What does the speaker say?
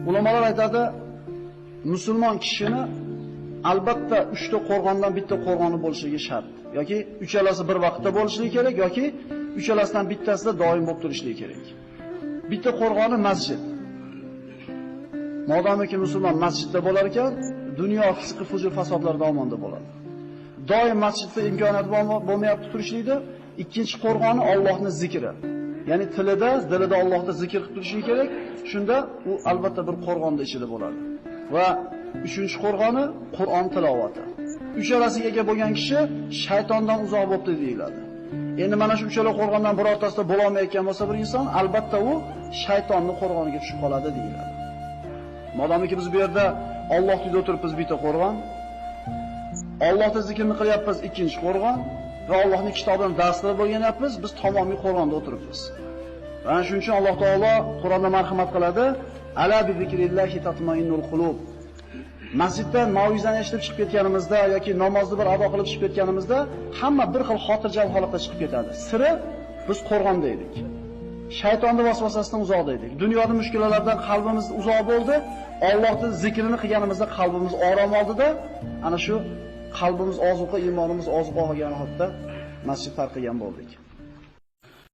Ulamolar aytadi, musulmon kishini albatta 3 ta qo'rg'ondan bitta qo'rg'oni bo'lishligi shart. Yoki uchalasi bir vaqtda bo'lishligi kerak, yoki uchalasidan bittasida doim bo'lib turishligi kerak. Bitta qo'rg'oni masjid. Modomiki musulmon masjidda bo'lar ekan, dunyo fisqi fujur fasodlaridan omonda bo'ladi. Doim masjidda imkoniyat bo'lmayapti turishlikda. Ikkinchi qo'rg'oni Allohning zikri. Ya'ni tilida, dilida Allohni zikr qilib turishi kerak. Shunda u albatta bir qo'rg'onda ichida bo'ladi. Va uchinchi qo'rg'oni Qur'on tilovati. Uchalasiga ega bo'lgan kishi shaytondan uzoq bo'pti deyiladi. Endi mana shu uchala qo'rg'ondan birortasida bo'la olmayotgan bo'lsa bir inson, albatta u shaytonning qo'rg'oniga tushib qoladi deyiladi. Modomiki biz bu yerda Alloh uyida o'tiribmiz bitta qo'rg'on, Allohning zikrini qilyapmiz ikkinchi qo'rg'on va Allohning kitobidan dars qilib o'rganyapmiz, biz tamomiy qo'rg'onda o'tiribmiz. Va shuning uchun Alloh taolo Qur'onda marhamat qiladi: "Ala bi zikrillahi tatmainnul qulub." Masjidda mavizani eshitib chiqib ketganimizda yoki namozni bir ado qilib chiqib ketganimizda hamma bir xil xotirjam holatda chiqib ketadi. Siri biz qo'rg'onda edik. Shaytonning vasvasasidan uzoqda edik. Dunyoning mushkulalaridan qalbimiz uzoq bo'ldi. Allohning zikrini qilganimizda qalbimiz orom oldida, ana shu qalbimiz ozuqa, iymonimiz ozuqa olgan holatda masjid tark qilgan bo'ldik.